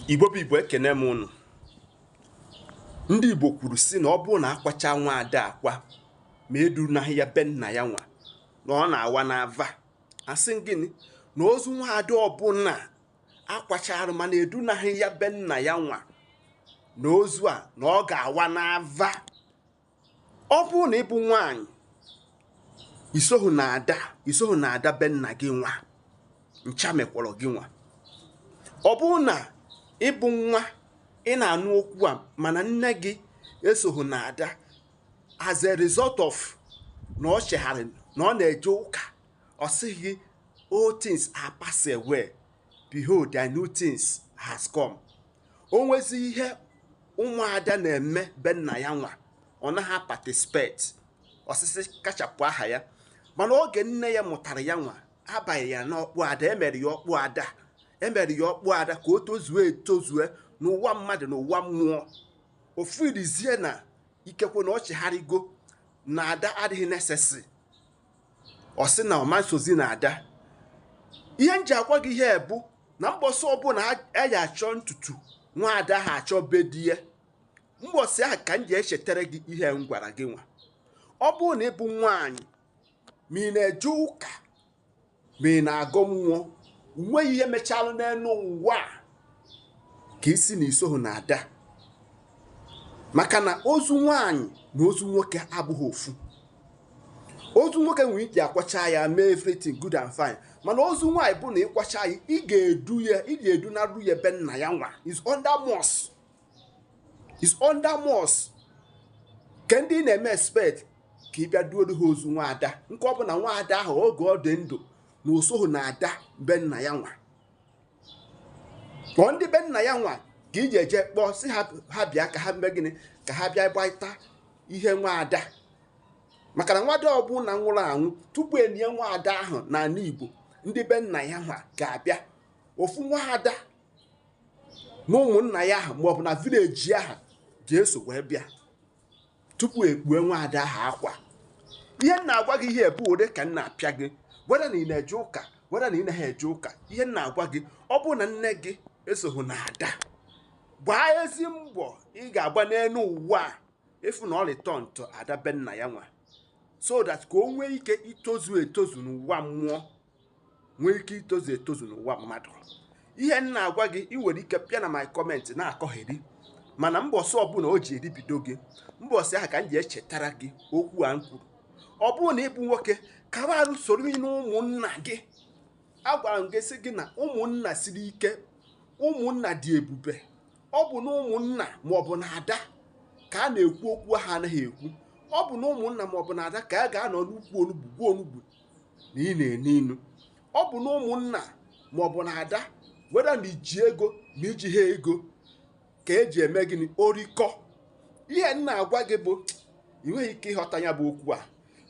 Igbo bụ Igbo, ekene m ụnụ. Ndị Igbo kwuru sị na ọ bụrụ na akwacha nwa ada akwa ma edunaghị ya be nna ya nwa, na ọ na-awa n'ava. Asị gịnị? Na ozu nwa ada ọbụla akwacharụ mana edunaghị ya be nna ya nwa, na ozu a na ọ ga-awa n'ava. Ọ bụrụ na ị bụ nwaanyị, isoghị na ada, isoghị na ada be nna gị nwa, ncha mekwọrọ gị nwa. Ọ bụrụ na ịbụ nwa ị na-anụ okwu a mana nne gị esoghị na ada, as a result of na ọ chegharị, na ọ na-eje ụka, ọ sịghị all things are passed away, behold the new things has come. O nwezi ihe ụmụada na-eme be nna ya nwa, ọ naghị participate, ọsịsị kachapụ aha ya. Mana oge nne ya mụtara ya nwa, abaghị ya n'ọkpụ ada, emere ya ọkpụ ada, emere ya ọkpụ ada ka o tozue etozue n'ụwa mmadụ na ụwa mmụọ. Ofu irizie na ikekwe na ọ chegharịgo na ada adịghị necessary, ọ sị na ọma nsozi na ada. Ihe m ji agwa gị ihe bụ na mbọsị ọbụla a ya achọ ntutu nwaada ha achọ be di ya, mbọsị ahụ ka m ji echetara gị ihe m gwara gị nwa. Ọ bụrụ na ị bụ nwaanyị, ma ị na-eje ụka, ma ị na-agọ mmụọ, nweghị ihe mechalụ n'elu ụwa a ka isi na isoghị na ada. Maka na ozu nwaanyị na ozu nwoke abụghị ofu. Ozu nwoke nwere ike akwacha ya mee everything good and fine, mana ozu nwaanyị bụ na ịkwacha ya, ị ga-edu ya, ị ga-edu naru ya ebe nna ya nwa. Is under must, is under must. Ke ndị ị na-eme expect ka ị bịa duoro ha ozu nwaada, nke ọ bụ na nwaada ahụ oge ọ dị ndụ na osoghị na ada be nna ya nwa. Kpọọ ndị be nna ya nwa ka ị ji eje kpọọ si ha bịa ka ha mee gịnị, ka ha bịa gbaita ihe nwaada. Maka na nwaada ọbụla nwụrụ anwụ, tupu enye nwaada ahụ n'ala Igbo, ndị be nna ya nwa ga-abịa. Ofu nwaada na ụmụnna ya ahụ maọbụ na village ahụ ga-eso wee bịa tupu ekpue nwaada ahụ akwa. Ihe m na-agwa gị ihe bụ ụdị ka m na-apịa gị, weda na ị na-eje ụka, weda na ị naghị eje ụka. Ihe m na-agwa gị, ọ bụrụ na nne gị esoghị na ada, gbaa ezi mbọ ị ga-agba n'elu ụwa a ịfụ na ọ return to ada be nna ya nwa, so that ka o nwee ike itozu etozu n'ụwa mmụọ, nwee ike itozu etozu n'ụwa mmadụ. Ihe m na-agwa gị, ị nwere ike pịa na my comment na-akọgheri, mana mbọsị ọbụla o ji eribido gị, mbọsị ahụ ka m ji echetara gị okwu a m kwuru. Ọ bụrụ na ị bụ nwoke, kaba arụ soro na ụmụnna gị. Agwara m gị sị gị na ụmụnna siri ike, ụmụnna dị ebube. Ọ bụ na ụmụnna maọbụ na ada ka a na-ekwu okwu ahụ anaghị ekwu. Ọ bụ na ụmụnna maọbụ na ada ka a ga-anọ n'ukwu onugbu gwa onugbu na ị na-enu inu. Ọ bụ na ụmụnna maọbụ na ada, weda na iji ego ma iji ha ego, ka eji eme gịnị, orikọ. Ihe m na-agwa gị bụ ị nweghị ike ịghọta ya bụ okwu a.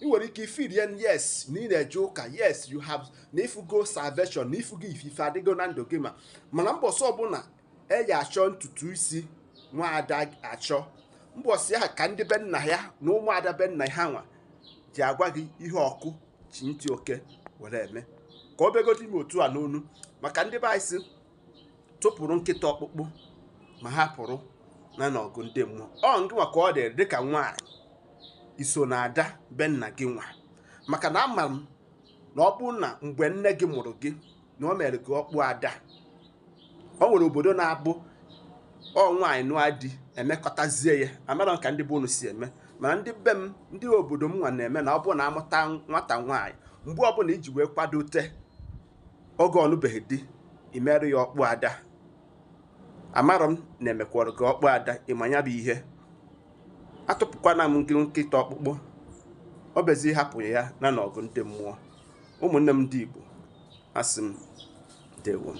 Ị nwere ike ifeel ya, yes, na ị na-eje ụka, yes, you have na ifugo salvation, na ifugo ifife adịgo na ndụ gị, ma mana mbọsị ọbụla eji achọ ntutu isi nwaada achọ, mbọsị ahụ ka ndị be nna ya na ụmụada be nna ha nwa ji agwa gị ihe ọkụ ji ntị oke were eme. Ka ọ bịagodo ime otu a n'onu, maka ndị be anyị sị tụpụrụ nkịta ọkpụkpụ ma ha pụrụ na n'ọgụ ndị mmụọ. Ọ ngị nwa ka ọ dịrị dịka nwaanyị iso na ada be nna gị nwa. Maka na ama m na ọ bụrụ na mgbe nne gị mụrụ gị na o mere gị ọkpụ ada, o nwere obodo na-abụ ọ nwaanyị nụa di emekọtazie ya. Amara ka ndị be unu si eme, mana ndị be m, ndị obodo m nwa na-eme na ọ bụrụ na amụta nwata nwaanyị, mgbe ọbụla iji wee kwadote oge ọnụbeghị di, imerụ ya ọkpụ ada. Amarọ m na-emekwara gị ọkpụ ada, ịma ya bụ ihe. Atụpụkwana m gị nkịta ọkpụkpụ, ọ bezi hapụ ya na n'ọgụ ndị mmụọ. Ụmụnne m ndị Igbo, asị m ndewo.